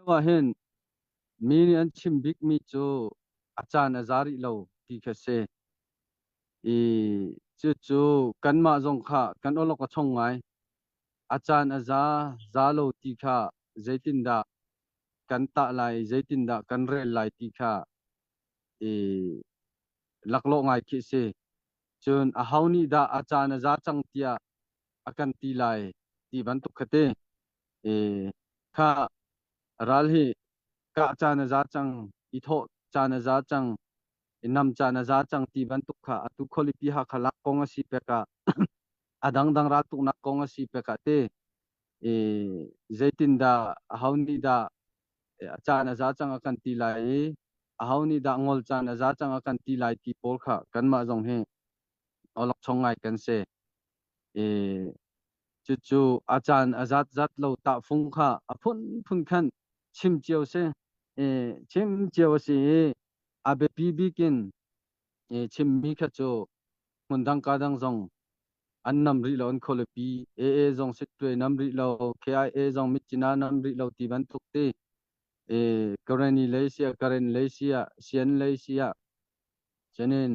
Lio ah hin mi nih an chim bikmi cu a caan a za rih lo ti kha si. I cucu kanmah zong kha kan awlok a chong ngai. A caan a za, za lo ti kha zeitindah kan tah lai, zeitindah kan rel lai ti kha i laklawh ngai khi si. Cun aho nih dah a caan a za cang tiah a kan ti lai ti bantuk kha ti. I kha ral hi kah caan a za cang, i thawh caan a za cang, i nam caan a za cang ti bantuk kha atu khualipi Hakha lak kong a si pek ah a dangdang raltuknak kong a si pek ah ti i zeitindah aho nih dah a caan a za cang a kan ti lai i aho nih dah ngol caan a za cang a kan ti lai ti pawl kha kanmah zong hi awlokchong ngai kan si. I cucu a caan a zat zat lo tahfung kha a phunphun khan chim cio si. I chim cio a si i a biapi bik in i chimmi kha cu hmundang ka dang zong an nam rih lo, an khualipi AA zong Sittwe nam rih lo, KIA zong Myitkyina nam rih lo ti bantuk ti i Karenni lei sia Karen lei sia Sian lei sia cunin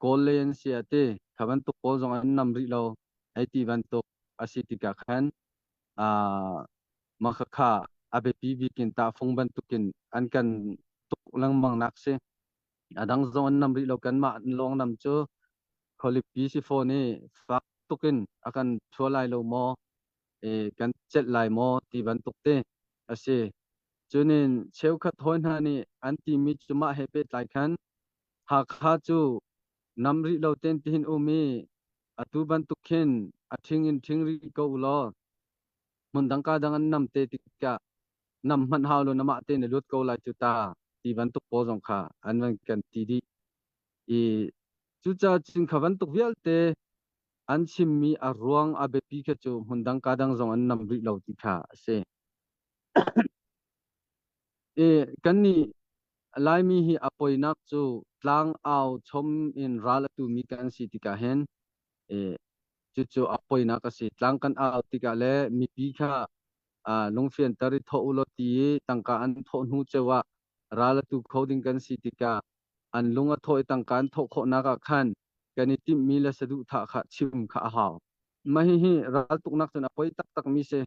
Kawl lei an si ah ti kha bantuk pawl zong an nam rih lo hei ti bantuk a si tikah khan mah khakha a biapi bik in tahfung bantukin an kan tuk lengmang nak si. A dang zong an nam rih lo, kanmah lawng nam cu khualipi si fawn i fak tukin a kan thua lai lo maw, kan celh lai maw ti bantuk te a si. Cunin cheukhat hawi hna nih an timi cu mah he pehtlai khan Hakha cu nam rih lo ten tihin um i atu bantuk khin a ṭhing in ṭhing rih ko u law hmundang ka dang an nam te tikah nam hmanh hau lo namah te na lut ko lai cu ta ti bantuk pawl zong kha an van kan ti dih i cucaah cun kha bantuk vialte an chimmi a ruang a biapi kha cu hmundang ka dang zong an nam rih lo ti kha a si. I kannih Laimi hi a poinak cu tlang au chom in ral a tumi kan si tikah hin i cucu a poinak a si. Tlang kan au tikah le mipi kha lungfianter i thawh u law ti i tangka an thawh hnu ceu ah ral a tu kho ding kan si tikah an lung a thawh i tangka an thawh khawhnak ah khan kan i timhmi le saduhthah kha chim kha a hau. Mah hihi raltuknak cun a poi taktakmi si.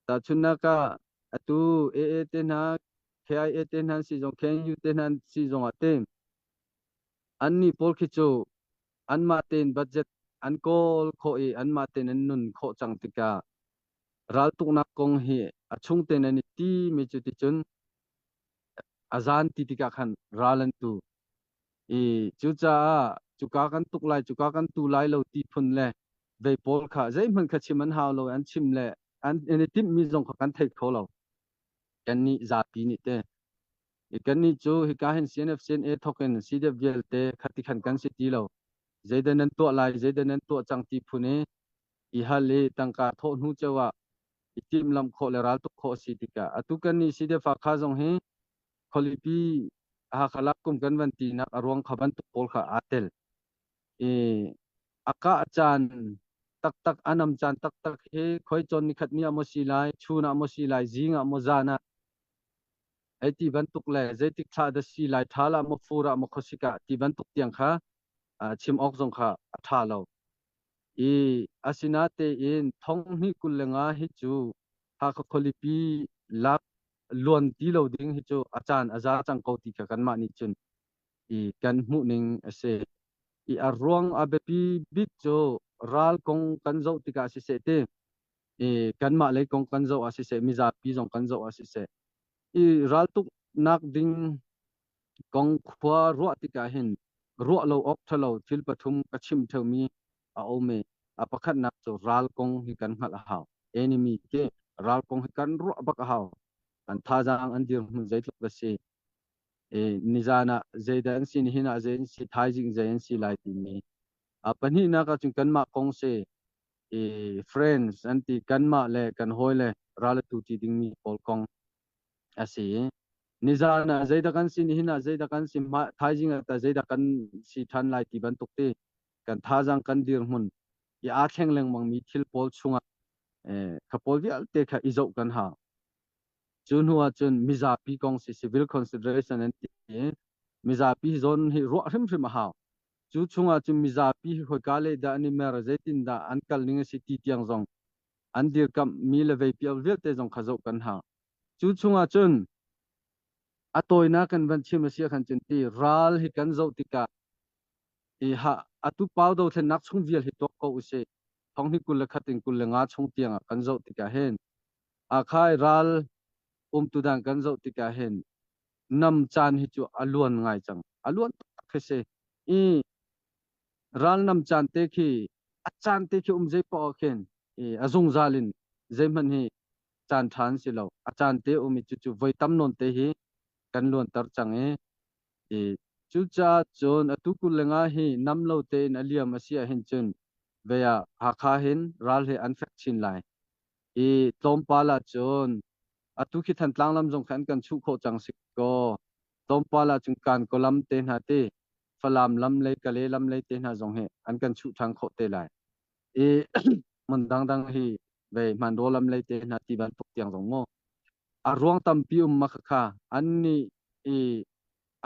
Tahchunhnak ah atu AA te hna, KIA te hna an si zong, KNU te hna an si zong ah te annih pawl khi cu anmah tein budget an kawl khawh i anmah tein an nun khawh cang tikah raltuknak kong hi a chung tein an i timi cu ticun a zan ti tikah khan ral an tu i cucaah cuka kan tuk lai, cuka kan tu lai lo ti phun le vei pawl kha zeihmanh kha chim an hau lo, an chim le an i timhmi zong kha kan thei kho lo kannih zapi nih te. I kannih cu hika hin CNF CNA thawk in CDF vialte khati khan kan si ti lo, zeidah nan tuah lai, zeidah nan tuah cang ti phun i i hal i tangka thawh hnu ceu ah i timhlamh khawh le raltuk khawh a si tikah atu kannih CDF Hakha zong hi khualipi Hakha lak kum kan van tinak a ruang kha bantuk pawl kha aa tel i a kah caan taktak, a nam caan taktak hi khoi cawn nikhat ni ah maw si lai, chun ah maw si lai, zing ah maw, zan ah hei ti bantuk le zeitik thla dah si lai, ṭhal ah maw, fur ah maw, khuasik ah ti bantuk tiang kha chim awk zong kha a ṭha lo. I asinatein 2025 hi cu Hakha khualipi lak luan ti lo ding hi cu a caan a za cang ko ti kha kanmah nih cun i kan hmuhning a si. I a ruang a biapi bik cu ral kong kan zoh tikah siseh ti i kanmah lei kong kan zoh ah siseh, mizapi zong kan zoh ah siseh, i raltuknak ding kong khua ruah tikah hin ruah lo awk ṭhalo thil pathum ka chim ṭheumi a um i a pakhatnak cu ral kong hi kan hngalh a hau. Enemy ti ral kong hi kan ruah bak a hau. An thazaang, an dirhmun zeitluk a si. I nizan ah zeidah an si, nihin ah zei an si, thaizing zei an si lai timi. A pahnihnak ahcun kanmah kong si i friends an ti, kanmah le kan hawi le ral a tu ti dingmi pawl kong a si. Nizan ah zeidah kan si, nihin ah zeidah kan si, thaizing ah tah zeidah kan si ṭhan lai ti bantuk ti kan thazaang, kan dirhmun i aa thleng lengmangmi thil pawl chungah kha pawl vialte kha i zoh kan hau. Cu hnu ah cun mizapi kong si civil consideration an ti i mizapi zawn hi ruah hrimhrim a hau. Cu chungah cun mizapi hi khoika lei dah an i mer, zeitin dah an kal ning a si ti tiang zong an dirkamh mi le veipial vialte zong kha zoh kan hau. Cu chungah cun a tawinak kan van chim a si ahkhan cun ti ral hi kan zoh tikah i ha atu pau dothlennak chung vial hi tuak ko usih. Thonghnih 21 in 25 chung tiangah kan zoh tikah hin akhai ral umtu dan kan zoh tikah hin nam caan hi cu a luan ngai cang. A luan tak khi si. I ral nam caan te khi a caan te khi um zei poah khin i a zungzal in zeihmanh hi caan ṭha an si lo. A caan te um i cucu voi tam nawn te hi kan luanter cang i i cucaah cun atu 25 hi nam lo tein a liam a si ahhin cun ve ah Hakha hin ral hi an fek chin lai. I tlawmpal ah cun atu khi Thantlang lam zong kha an kan chuh khawh cang si kaw tlawmpal ah cun Kankaw lam te hna ti Falam lam lei Kale lam lei te hna zong hi an kan chuh ṭhan khawh te lai. I hmun dangdang hi ve Hmanraw lam lei te hna ti bantuk tiang zong mu a ruang tampi um ma kha an nih i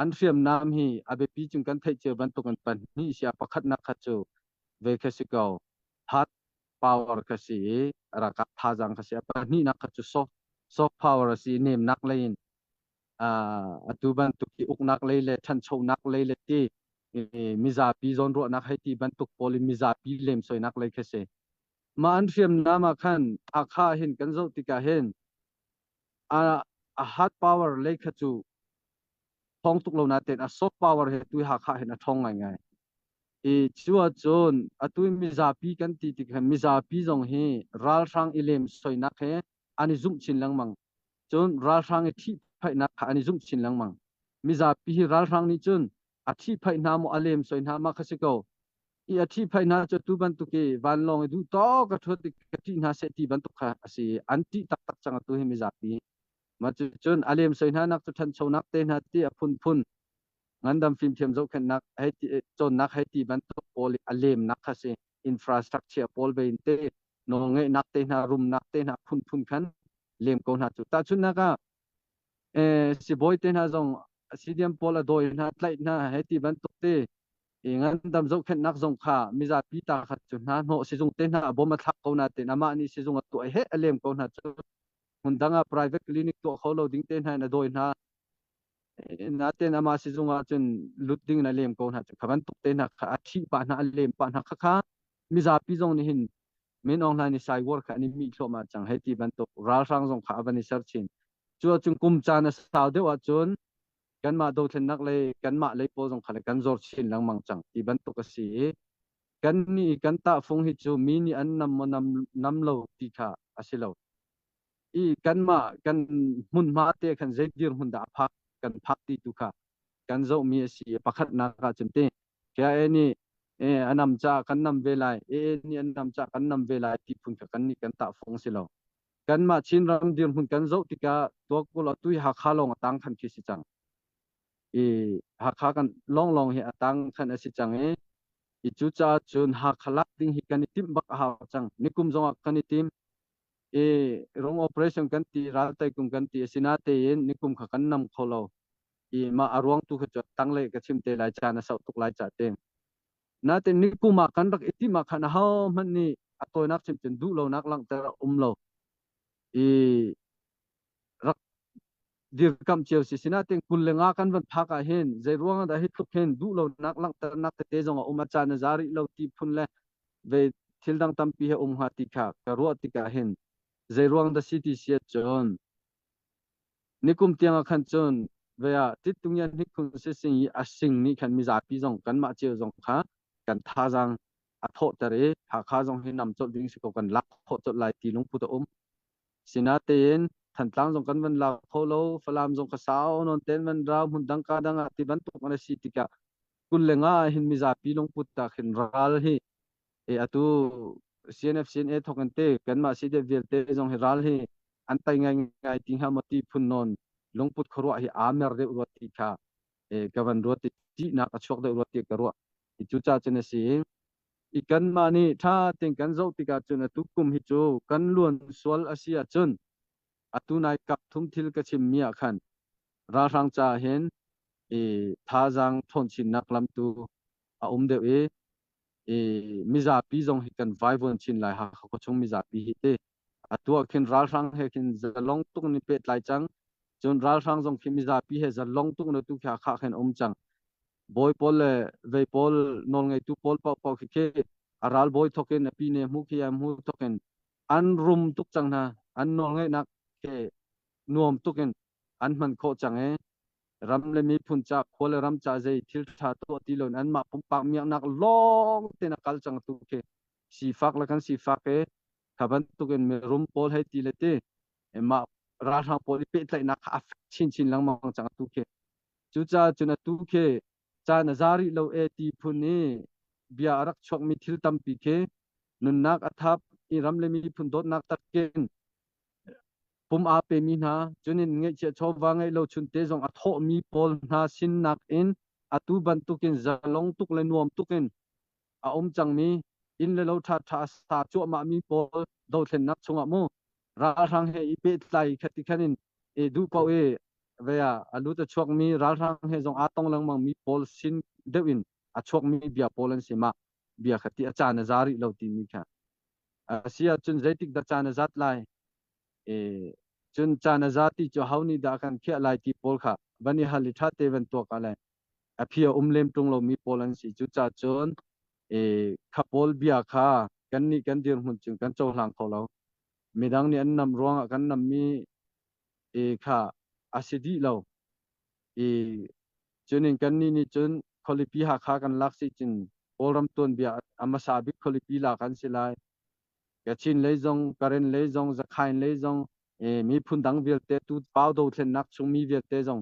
an hriamnam hi a biapi cung kan theih cio bantuk in pahnih sia pakhatnak kha cu ve kha si ko hard power kha si i ralkap thazaang kha si a pahnihnak kha cu soft power a si nemnak lei in atu bantuk hi uknak lei le ṭhanchonak lei le ti mizapi zawnruahnak hei ti bantuk pawl in mizapi lemsoinak lei kha si. Mah an hriamnam ah khan Hakha hin kan zoh tikah hin a, a hard power lei kha cu thong tuk lo natein a soft power he tu Hakha hin a ṭhawng ngaingai. I cu ahcun atu mizapi kan ti tik hin mizapi zong hi ralhrang i lemsoinak he an i zumh chin lengmang. Cun ralhrang i ṭhihphaihnak kha an i zumh chin lengmang. Mizapi hi ralhrang nih cun a ṭhihphaih hna maw a lemsoi hna ma kha si ko. I a ṭhihphaih hna cu atu bantuk i vanlawng i duh tawk a ṭhuat i ka ṭih hna seh ti bantuk kha a si. An ṭih taktak cang atu hi mizapi. Mah cucun a lemsoi hna nak cu ṭhanchonak te hna ti a phunphun ngandam fimthiam zohkhenhnak hei ti cawnnak hei ti bantuk pawl i a lemnak kha si. Infrastructure pawl ve in te nawlngeihnak te hna rumnak te hna phunphun khan lem ko hna cu. Tahchunhnak ah sibawi te hna zong CDM pawl a dawi hna tlaih hna hei ti bantuk te i ngandam zohkhenhnak zong kha mizapi ta kha cu hna hnawh sizung te hna bom a thlak ko na tein amah nih sizung a tuah he a lem ko hna cu hmun dang ah private clinic tuah kho lo ding te hna in a dawi hna natein amah sizung ah cun lut ding in a lem ko hna cu kha bantuk te hna kha a ṭhih pah hna a lem pah hna kha kha mizapi zong nih hin Min Aung Hlaing nih cyber kha an i mih thluahmah cang hei ti bantuk ralhrang zong kha a van i ser chin. Cu ahcun kum caan a sau deuh ahcun kanmah dothlennak lei kanmah lei pawl zong kha le kan zor chin lengmang cang ti bantuk a si i kan nih kan tahfung hi cu mi nih an nam maw nam, nam lo ti kha a si lo. I kanmah kan hmunhma te khan zei dirhmun dah a phak kan phak ti tu kha kan zohmi a si i pakhatnak ah cun ti KIA nih a nam caah kan nam ve lai, AA nih an nam caah kan nam ve lai ti phun kha kan nih kan tahfung si lo. Kanmah Chinram dirhmun kan zoh tikah tuakul atu hi Hakha lawng a tang khan khi si cang. I Hakha kan lawnglawng hi a tang khan a si cang i i cucaah cun Hakha lak ding hi kan i timh bak a hau cang. Nikum zongah kan i tim. I rung operation kan ti, raltai kum kan ti asinatein nikum kha kan nam kho lo. I mah a ruang tu kha cu tanglei ka chim te lai caan a sauh tuk lai ca te. Natin nikum ah kan rak i timh ah khan aho hmanh nih a tawinak chim cun duh lonak langhter a um lo. I rak dirkamh cio si sinatin 25 kan van phak ah hin zei ruang ah dah hi tluk hin duh lonak langhternak tete zong a um a caan a za rih lo ti phun le ve thil dang tampi he um hnga ti kha ka ruah tikah hin zei ruang dah si ti si ahcun Nikum tiang ah khan cun ve ah Tittungian hnikhun sising i a sing nih khan mizapi zong kanmah cio zong kha kan thazaang a thawhter i Hakha zong hi nam colh ding si ko kan lak khawh colh lai ti lungput a um. Sinatein Thantlang zong kan van la kho lo, Falam zong kha sau nawn ten van rau hmun dang ka dang ah ti bantuk an si tikah 25 ah hin mizapi lungput ah khin ral hi e atu CNF CNA thawk in te kanmah CDF vialte zong hi ral hi an tai ngaingai ti hnga maw ti phun nawn lungput khuaruah hi aa mer deuh rua ti kha ka van ruat i ṭihnak a chuak deuh rua ti ka ruah. I cucaah cun a si i kanmah nih ṭha tein kan zoh tikah cun atu kum hi cu kan luan sual a si ahcun Atu nai kap thum thil ka chimmi ah khan ralhrang caah hin i thazaang ṭhawn chinnak lam tu a um deuh i, i mizapi zong hi kan vaivuan chin lai. Hakha khuachung mizapi hi ti atu ah khin ralhrang he khin zalong tuk in pehtlai cang. Cun ralhrang zong khi mizapi he zalong tuk na tu khi Hakha khin um cang. Bawi pawl le vei pawl, nawlngeitu pawl paohpaoh khi khi a ralbawi thawk in a pine hmu khi a hmu thawk in an rum tuk cang hna. An nawlngeihnak khi nuam tuk in an hman khawh cang i ram le miphun ca, khua le ram ca zei thil ṭha tuah ti loin anmah pumpak miaknak lawng tein a kal cang. Tu khi sifak le kan sifak i kha bantukin mirum pawl hei ti le ti mah ralhrang pawl i pehtlaihnak kha a fek chinchin lengmang cang atu khi. Cucaah cun atu khi caan a za rih lo e ti phun i bia a rak chuakmi thil tampi khi nunnak a thap i ram le miphun dawtnak takin pum aa pemi hna, cunin ngeihchiah chawva ngeih lo chunte zong a thawhmi pawl hna sinnak in atu bantukin zalong tuk le nuam tukin a um cangmi, inn le lo ṭhaṭha a sa cuahmahmi pawl dothlennak chungah mu ralhrang he i pehtlai khati khan in i duh paoh i ve ah a lut a chuakmi, ralhrang he zong aa tong lengmangmi pawl sin deuh in a chuakmi bia pawl an si. Mah bia kha ti a caan a za rih lo timi kha a si ahcun zeitik dah caan a zat lai e cun caan a za ti cu ho nih dah kan khiah lai ti pawl kha van i hal i ṭha te van tuak ah le a phi a um lem ṭung lomi pawl an si. Cucaah cun e kha pawl bia kha kannih kan dirhmun cun kan cohlang kho lo. Midang nih an nam ruangah kan nammi e kha a si dih lo i cunin kannih nih cun khualipi Hakha kan lak si cun Kawlram tuanbia a hmasa bik khualipi lak an si lai. Kachin lei zong, Karen lei zong, Zakhain lei zong, miphun dang vialte tu pau dothlennak chung mi vialte zong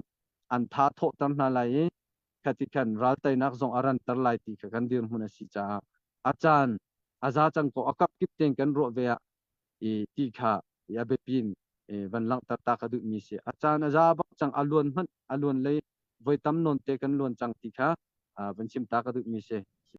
an tha thawhter hna lai i khati khan ral teinak zong a ranter lai ti kha kan dirhmun a si caah a caan a za cang ko a kap kip tein kan ruah ve ah i ti kha a biapi in van langhter ta ka duhmi si. A caan a za bak cang, a luan hmanh a luan lei voi tam nawn te kan luan cang ti kha van chim ta ka duhmi si.